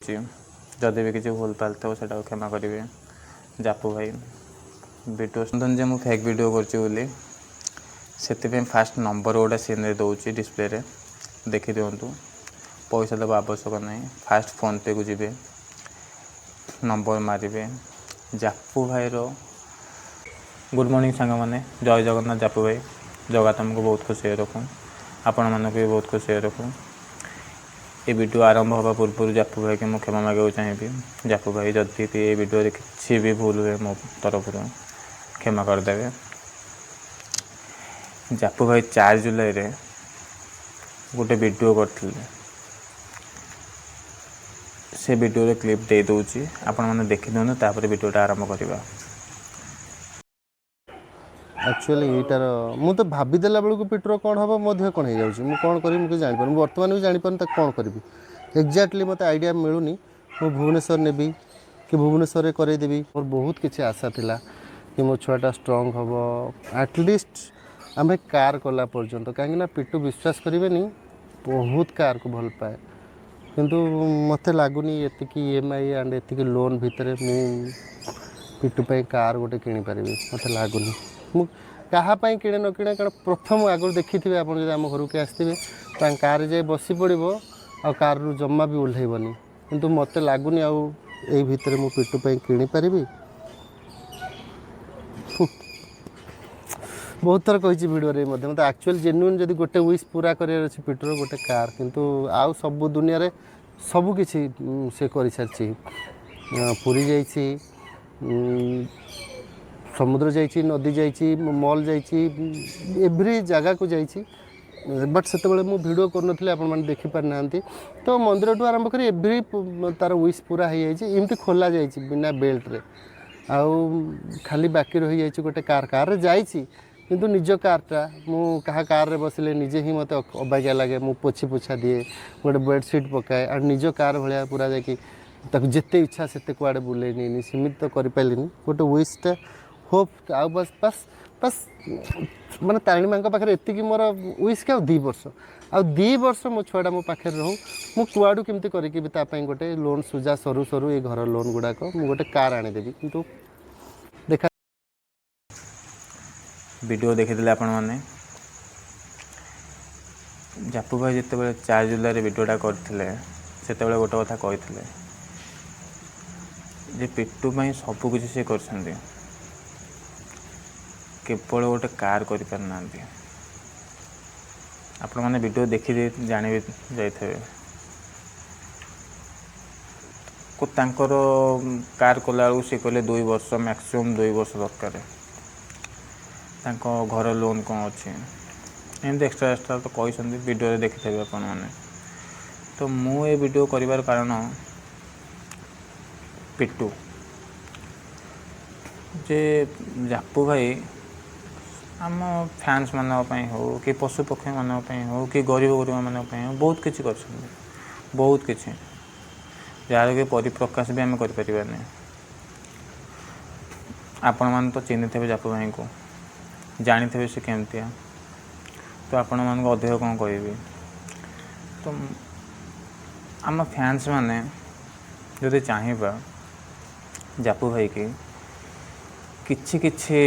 ଯଦି ବି କିଛି ଭୁଲ ଭାଲ ଥିବ, ସେଇଟାକୁ କ୍ଷମା କରିବେ। ଜାପୁ ଭାଇ ଭିଡ଼ିଓ ଯେ ମୁଁ ଫେକ୍ ଭିଡ଼ିଓ କରୁଛି ବୋଲି, ସେଥିପାଇଁ ଫାଷ୍ଟ ନମ୍ବର ଗୋଟେ ସିନ୍ରେ ଦେଉଛି, ଡିସପ୍ଲେରେ ଦେଖିଦିଅନ୍ତୁ। ପଇସା ଦେବା ଆବଶ୍ୟକ ନାହିଁ। ଫାଷ୍ଟ ଫୋନ୍ପେକୁ ଯିବେ, ନମ୍ବର ମାରିବେ ଜାପୁ ଭାଇର। ଗୁଡ଼୍ ମର୍ଣ୍ଣିଂ ସାଙ୍ଗମାନେ, ଜୟ ଜଗନ୍ନାଥ। ଜାପୁ ଭାଇ, ଜଗା ତୁମକୁ ବହୁତ ଖୁସିରେ ରଖୁ, ଆପଣମାନଙ୍କୁ ବି ବହୁତ ଖୁସିରେ ରଖୁ। ଏ ଭିଡ଼ିଓ ଆରମ୍ଭ ହେବା ପୂର୍ବରୁ ଜାପୁ ଭାଇକି ମୁଁ କ୍ଷମା ମାଗିବାକୁ ଚାହିଁବି। ଜାପୁ ଭାଇ, ଯଦି ବି ଏ ଭିଡ଼ିଓରେ କିଛି ବି ଭୁଲ ହୁଏ ମୋ ତରଫରୁ, କ୍ଷମା କରିଦେବେ। ଜାପୁ ଭାଇ 4 ଜୁଲାଇରେ ଗୋଟେ ଭିଡ଼ିଓ କରିଥିଲେ। ସେ ଭିଡ଼ିଓରେ କ୍ଲିପ୍ ଦେଇଦେଉଛି, ଆପଣମାନେ ଦେଖିଦିଅନ୍ତୁ, ତାପରେ ଭିଡ଼ିଓଟା ଆରମ୍ଭ କରିବା। ଆକ୍ଚୁଆଲି ଏଇଟାର ମୁଁ ତ ଭାବିଦେଲା ବେଳକୁ ପିଟୁର କ'ଣ ହେବ, ମୋ ଦେହ କ'ଣ ହେଇଯାଉଛି। ମୁଁ କ'ଣ କରିବି, ମୁଁ କିଛି ଜାଣିପାରୁନି। ମୁଁ ବର୍ତ୍ତମାନ ବି ଜାଣିପାରୁନି ତାକୁ କ'ଣ କରିବି। ଏକ୍ଜାକ୍ଟଲି ମୋତେ ଆଇଡ଼ିଆ ମିଳୁନି। ମୁଁ ଭୁବନେଶ୍ୱର ନେବି କି ଭୁବନେଶ୍ୱରରେ କରେଇଦେବି? ମୋର ବହୁତ କିଛି ଆଶା ଥିଲା କି ମୋ ଛୁଆଟା ଷ୍ଟ୍ରଙ୍ଗ ହେବ, ଆଟଲିଷ୍ଟ ଆମେ କାର୍ କଲା ପର୍ଯ୍ୟନ୍ତ। କାହିଁକିନା ପିଟୁ, ବିଶ୍ୱାସ କରିବେନି, ବହୁତ କାର୍କୁ ଭଲ ପାଏ। କିନ୍ତୁ ମୋତେ ଲାଗୁନି ଏତିକି ଇଏମ୍ଆଇ ଆଣ୍ଡ ଏତିକି ଲୋନ୍ ଭିତରେ ମୁଁ ପିଟୁ ପାଇଁ କାର୍ ଗୋଟେ କିଣିପାରିବି। ମୋତେ ଲାଗୁନି। ମୁଁ କାହା ପାଇଁ କିଣେ ନ କିଣେ, କାରଣ ପ୍ରଥମ ଆଗରୁ ଦେଖିଥିବେ ଆପଣ, ଯଦି ଆମ ଘରକୁ କିଏ ଆସିଥିବେ, ତାଙ୍କ କାର୍ରେ ଯାଇ ବସି ପଡ଼ିବ ଆଉ କାର୍ରୁ ଜମା ବି ଓହ୍ଲେଇବନି। କିନ୍ତୁ ମୋତେ ଲାଗୁନି ଆଉ ଏଇ ଭିତରେ ମୁଁ ପିଟୁ ପାଇଁ କିଣିପାରିବି। ବହୁତ ଥର କହିଛି ଭିଡ଼ିଓରେ ମଧ୍ୟ, ମୋତେ ଆକ୍ଚୁଆଲି ଜେନ୍ୟୁନ୍ ଯଦି ଗୋଟେ ୱିଶ୍ ପୁରା କରିବାର ଅଛି ପିଟୁର, ଗୋଟେ କାର୍। କିନ୍ତୁ ଆଉ ସବୁ ଦୁନିଆରେ ସବୁ କିଛି ସେ କରିସାରିଛି। ପୁରୀ ଯାଇଛି, ସମୁଦ୍ର ଯାଇଛି, ନଦୀ ଯାଇଛି, ମଲ୍ ଯାଇଛି, ଏଭ୍ରି ଜାଗାକୁ ଯାଇଛି। ବଟ୍ ସେତେବେଳେ ମୁଁ ଭିଡ଼ିଓ କରୁନଥିଲି, ଆପଣମାନେ ଦେଖିପାରିନାହାନ୍ତି। ତ ମନ୍ଦିରଠୁ ଆରମ୍ଭ କରି ଏଭ୍ରି ତାର ୱିଶ୍ ପୁରା ହେଇଯାଇଛି। ଏମିତି ଖୋଲା ଯାଇଛି ବିନା ବେଲ୍ଟରେ, ଆଉ ଖାଲି ବାକି ରହିଯାଇଛି ଗୋଟେ କାର୍। କାର୍ରେ ଯାଇଛି, କିନ୍ତୁ ନିଜ କାର୍ଟା, ମୁଁ କାହା କାର୍ରେ ବସିଲେ ନିଜେ ହିଁ ମୋତେ ଅବାଗିଆ ଲାଗେ। ମୁଁ ପୋଛି ପୋଛା ଦିଏ, ଗୋଟେ ବେଡ଼ସିଟ୍ ପକାଏ। ଆଉ ନିଜ କାର୍ ଭଳିଆ ପୁରା ଯାଇକି ତାକୁ ଯେତେ ଇଚ୍ଛା ସେତେ କୁଆଡ଼େ ବୁଲେଇ ନେଇନି, ସେମିତି ତ କରିପାରିଲିନି। ଗୋଟେ ୱିଶ୍ଟା ହୋପ୍ ଆଉ ବାସ୍ ବାସ୍ ବାସ୍, ମାନେ ତାରିଣୀ ମାଙ୍କ ପାଖରେ ଏତିକି ମୋର ୱିଶ୍ କି ଆଉ 2 ବର୍ଷ, ଆଉ 2 ବର୍ଷ ମୋ ଛୁଆଟା ମୋ ପାଖରେ ରହୁ। ମୁଁ କୁଆଡ଼ୁ କେମିତି କରିକି ବି ତା ପାଇଁ ଗୋଟେ ଲୋନ୍ ସୁଝା ସରୁ ସରୁ, ଏଇ ଘର ଲୋନ୍ ଗୁଡ଼ାକ, ମୁଁ ଗୋଟେ କାର୍ ଆଣିଦେବି। କିନ୍ତୁ ଦେଖା ଭିଡ଼ିଓ ଦେଖିଥିଲେ ଆପଣମାନେ। ଜାପୁ ଭାଇ ଯେତେବେଳେ 4 ଜୁଲାଇରେ ଭିଡ଼ିଓଟା କରିଥିଲେ, ସେତେବେଳେ ଗୋଟେ କଥା କହିଥିଲେ ଯେ ପିଟୁ ପାଇଁ ସବୁ କିଛି ସେ କରିଛନ୍ତି, କେବଳ ଗୋଟେ କାର୍ କରିପାରିନାହାନ୍ତି। ଆପଣମାନେ ଭିଡ଼ିଓ ଦେଖି ଜାଣି ଯାଇଥିବେ। ତାଙ୍କର କାର୍ କଲାବେଳକୁ ସେ କହିଲେ 2 ବର୍ଷ, ମ୍ୟାକ୍ସିମମ୍ 2 ବର୍ଷ ଦରକାର। ତାଙ୍କ ଘର ଲୋନ୍ କ'ଣ ଅଛି, ଏମିତି ଏକ୍ସଟ୍ରା ଏକ୍ସଟ୍ରା ତ କହିଛନ୍ତି, ଭିଡ଼ିଓରେ ଦେଖିଥିବେ ଆପଣମାନେ। ତ ମୁଁ ଏ ଭିଡ଼ିଓ କରିବାର କାରଣ ପିଟୁ ଯେ ଜାପୁ ଭାଇ ଆମ ଫ୍ୟାନ୍ସମାନଙ୍କ ପାଇଁ ହେଉ କି ପଶୁ ପକ୍ଷୀମାନଙ୍କ ପାଇଁ ହେଉ କି ଗରିବ ଗୁରୁବାମାନଙ୍କ ପାଇଁ ହେଉ, ବହୁତ କିଛି କରିଛନ୍ତି, ବହୁତ କିଛି, ଯାହାର କି ପରିପ୍ରକାଶ ବି ଆମେ କରିପାରିବାନି। ଆପଣମାନେ ତ ଚିହ୍ନିଥିବେ ଜାପୁ ଭାଇଙ୍କୁ, ଜାଣିଥିବେ ସେ କେମିତିଆ। ତ ଆପଣମାନଙ୍କୁ ଅଧିକ କ'ଣ କହିବି? ତ ଆମ ଫ୍ୟାନ୍ସ ମାନେ ଯଦି ଚାହିଁବା, ଜାପୁ ଭାଇକି କିଛି କିଛି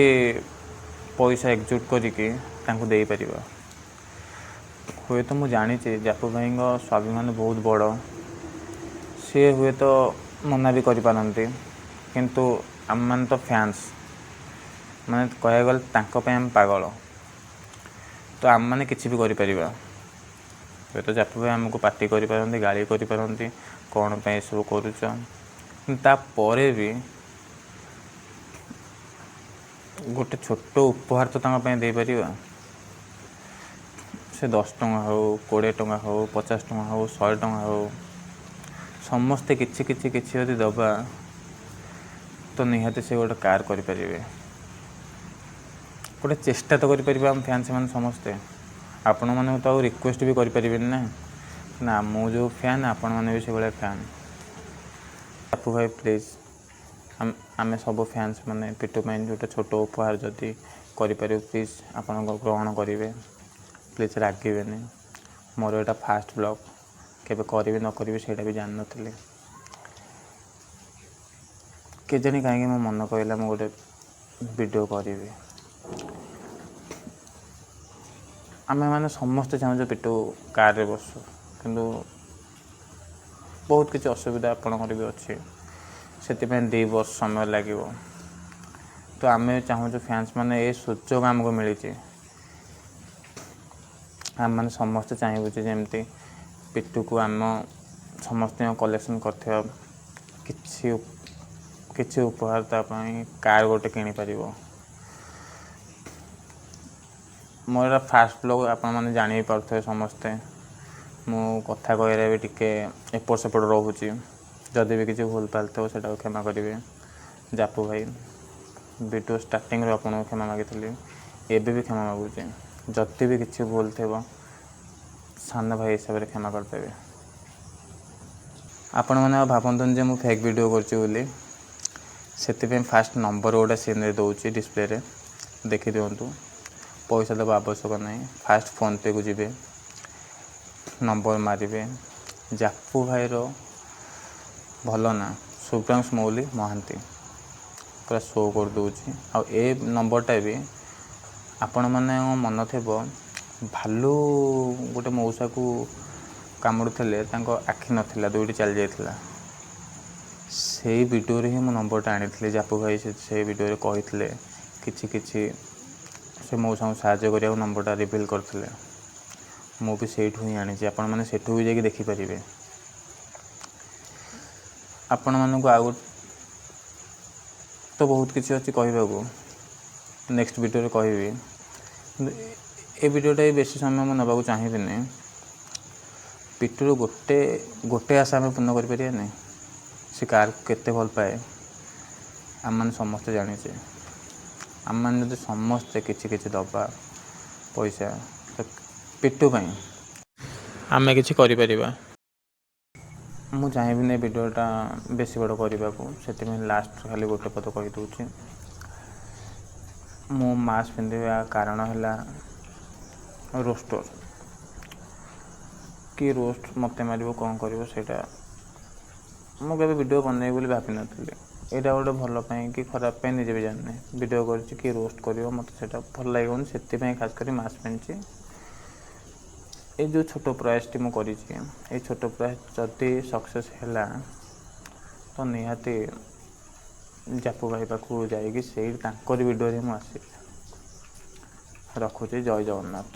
ପଇସା ଏକଜୁଟ କରିକି ତାଙ୍କୁ ଦେଇପାରିବା। ହୁଏତ ମୁଁ ଜାଣିଛି ଜାପୁ ଭାଇଙ୍କ ସ୍ୱାଭିମାନ ବହୁତ ବଡ଼, ସିଏ ହୁଏତ ମନା ବି କରିପାରନ୍ତି। କିନ୍ତୁ ଆମେମାନେ ତ ଫ୍ୟାନ୍ସ, ମାନେ କହିବାକୁ ଗଲେ ତାଙ୍କ ପାଇଁ ଆମେ ପାଗଳ। ତ ଆମେମାନେ କିଛି ବି କରିପାରିବା। ହୁଏତ ଜାପୁ ଭାଇ ଆମକୁ ପାଟି କରିପାରନ୍ତି, ଗାଳି କରିପାରନ୍ତି, କ'ଣ ପାଇଁ ଏସବୁ କରୁଛ। କିନ୍ତୁ ତାପରେ ବି ଗୋଟେ ଛୋଟ ଉପହାର ତ ତାଙ୍କ ପାଇଁ ଦେଇପାରିବା। ସେ 10 ଟଙ୍କା ହେଉ, 20 ଟଙ୍କା ହେଉ, 50 ଟଙ୍କା ହେଉ, 100 ଟଙ୍କା ହେଉ, ସମସ୍ତେ କିଛି କିଛି କିଛି ଯଦି ଦେବା ତ ନିହାତି ସେ ଗୋଟେ କାର୍ କରିପାରିବେ। ଗୋଟେ ଚେଷ୍ଟା ତ କରିପାରିବା ଆମ ଫ୍ୟାନ୍ସ ମାନେ ସମସ୍ତେ। ଆପଣମାନଙ୍କୁ ତ ଆଉ ରିକ୍ୱେଷ୍ଟ ବି କରିପାରିବେନି ନା। ନା, ମୁଁ ଯେଉଁ ଫ୍ୟାନ୍, ଆପଣମାନେ ବି ସେଭଳିଆ ଫ୍ୟାନ୍। ଜାପୁ ଭାଇ, ପ୍ଲିଜ୍, ଆମେ ସବୁ ଫ୍ୟାନ୍ସ ମାନେ ପିଟୁ ପାଇଁ ଗୋଟେ ଛୋଟ ଉପହାର ଯଦି କରିପାରିବୁ, ପ୍ଲିଜ୍ ଆପଣ ଗ୍ରହଣ କରିବେ। ପ୍ଲିଜ୍ ରାଗିବେନି। ମୋର ଏଇଟା ଫାଷ୍ଟ ବ୍ଲଗ୍, କେବେ କରିବି ନ କରିବି ସେଇଟା ବି ଜାଣିନଥିଲି। କେଜାଣି କାହିଁକି ମୋ ମନ କହିଲା ମୁଁ ଗୋଟେ ଭିଡ଼ିଓ କରିବି। ଆମେମାନେ ସମସ୍ତେ ଚାହୁଁଛୁ ପିଟୁ କାର୍ରେ ବସୁ, କିନ୍ତୁ ବହୁତ କିଛି ଅସୁବିଧା ଆପଣଙ୍କର ବି ଅଛି, ସେଥିପାଇଁ 2 ବର୍ଷ ସମୟ ଲାଗିବ। ତ ଆମେ ଚାହୁଁଛୁ ଫ୍ୟାନ୍ସ ମାନେ ଏ ସୁଯୋଗ ଆମକୁ ମିଳିଛି, ଆମେମାନେ ସମସ୍ତେ ଚାହିଁବୁ ଯେ ଯେମିତି ପିଟୁକୁ ଆମ ସମସ୍ତଙ୍କ କଲେକ୍ସନ୍ କରିଥିବା କିଛି ଉପହାର ତା ପାଇଁ କାର୍ ଗୋଟେ କିଣିପାରିବ। ମୋର ଏଇଟା ଫାଷ୍ଟ ବ୍ଲଗ୍, ଆପଣମାନେ ଜାଣି ବି ପାରୁଥିବେ ସମସ୍ତେ। ମୁଁ କଥା କହିବାରେ ବି ଟିକେ ଏପଟ ସେପଟ ରହୁଛି, ଯଦି ବି କିଛି ଭୁଲ ଭାଲ ଥିବ ସେଇଟାକୁ କ୍ଷମା କରିବେ। ଜାପୁ ଭାଇ ଭିଡ଼ିଓ ଷ୍ଟାର୍ଟିଂରୁ ଆପଣଙ୍କୁ କ୍ଷମା ମାଗିଥିଲି, ଏବେ ବି କ୍ଷମା ମାଗୁଛି। ଯଦି ବି କିଛି ଭୁଲ ଥିବ ସାନ ଭାଇ ହିସାବରେ କ୍ଷମା କରିଦେବେ। ଆପଣମାନେ ଆଉ ଭାବନ୍ତୁନି ଯେ ମୁଁ ଫେକ୍ ଭିଡ଼ିଓ କରୁଛି ବୋଲି, ସେଥିପାଇଁ ଫାଷ୍ଟ ନମ୍ବର ଗୋଟେ ସିନ୍ରେ ଦେଉଛି ଡିସପ୍ଲେରେ, ଦେଖିଦିଅନ୍ତୁ। ପଇସା ଦେବା ଆବଶ୍ୟକ ନାହିଁ। ଫାଷ୍ଟ ଫୋନ୍ପେକୁ ଯିବେ, ନମ୍ବର ମାରିବେ, ଜାପୁ ଭାଇର ଭଲ ନାଁ ଶୁଭ୍ରାଂଶୁ ମୌଲି ମହାନ୍ତି, ପୁରା ଶୋ କରିଦେଉଛି। ଆଉ ଏ ନମ୍ବରଟା ବି ଆପଣମାନଙ୍କ ମନ ଥିବ, ଭାଲୁ ଗୋଟେ ମଉସାକୁ କାମୁଡ଼ୁଥିଲେ, ତାଙ୍କ ଆଖି ନଥିଲା, 2ଟି ଚାଲିଯାଇଥିଲା। ସେଇ ଭିଡ଼ିଓରେ ହିଁ ମୁଁ ନମ୍ବରଟା ଆଣିଥିଲି। ଜାପୁ ଭାଇ ସେଇ ଭିଡ଼ିଓରେ କହିଥିଲେ କିଛି କିଛି ସେ ମଉସାଙ୍କୁ ସାହାଯ୍ୟ କରିବାକୁ ନମ୍ବରଟା ରିଭିଲ୍ କରିଥିଲେ। ମୁଁ ବି ସେଇଠୁ ହିଁ ଆଣିଛି, ଆପଣମାନେ ସେଠୁ ବି ଯାଇକି ଦେଖିପାରିବେ। ଆପଣମାନଙ୍କୁ ଆଉ ତ ବହୁତ କିଛି ଅଛି କହିବାକୁ, ନେକ୍ସଟ ଭିଡ଼ିଓରେ କହିବି। କିନ୍ତୁ ଏ ଭିଡ଼ିଓଟା ବି ବେଶୀ ସମୟ ମୁଁ ନେବାକୁ ଚାହିଁବିନି। ପିଟୁର ଗୋଟେ ଆଶା ଆମେ ପୂର୍ଣ୍ଣ କରିପାରିବାନି। ସେ କାର୍କୁ କେତେ ଭଲ ପାଏ ଆମେମାନେ ସମସ୍ତେ ଜାଣିଛେ। ଆମେମାନେ ଯଦି ସମସ୍ତେ କିଛି କିଛି ଦେବା ପଇସା ତ ପିଟୁ ପାଇଁ ଆମେ କିଛି କରିପାରିବା। ମୁଁ ଚାହିଁବିନି ଏ ଭିଡ଼ିଓଟା ବେଶୀ ବଡ଼ କରିବାକୁ, ସେଥିପାଇଁ ଲାଷ୍ଟ ଖାଲି ଗୋଟେ ପଦ କହିଦେଉଛି। ମୁଁ ମାସ୍କ ପିନ୍ଧିବା କାରଣ ହେଲା ରୋଷ୍ଟର, କି ରୋଷ୍ଟ ମୋତେ ମାରିବ କ'ଣ କରିବ ସେଇଟା ମୁଁ କେବେ ଭିଡ଼ିଓ ବନେଇବି ବୋଲି ଭାବିନଥିଲି। ଏଇଟା ଗୋଟେ ଭଲ ପାଇଁ କି ଖରାପ ପାଇଁ ନିଜେ ବି ଜାଣିନି। ଭିଡ଼ିଓ କରିଛି କି ରୋଷ୍ଟ କରିବ ମୋତେ ସେଇଟା ଭଲ ଲାଗିବନି, ସେଥିପାଇଁ ଖାସ କରି ମାସ୍କ ପିନ୍ଧିଛି। ଏଇ ଯେଉଁ ଛୋଟ ପ୍ରୟାସଟି ମୁଁ କରିଛି, ଏଇ ଛୋଟ ପ୍ରୟାସ ଯଦି ସକ୍ସେସ୍ ହେଲା ତ ନିହାତି ଜାପୁ ଭାଇ ପାଖକୁ ଯାଇକି ସେଇ ତାଙ୍କରି ଭିଡ଼ିଓରେ ମୁଁ ଆସିବି। ରଖୁଛି, ଜୟ ଜଗନ୍ନାଥ।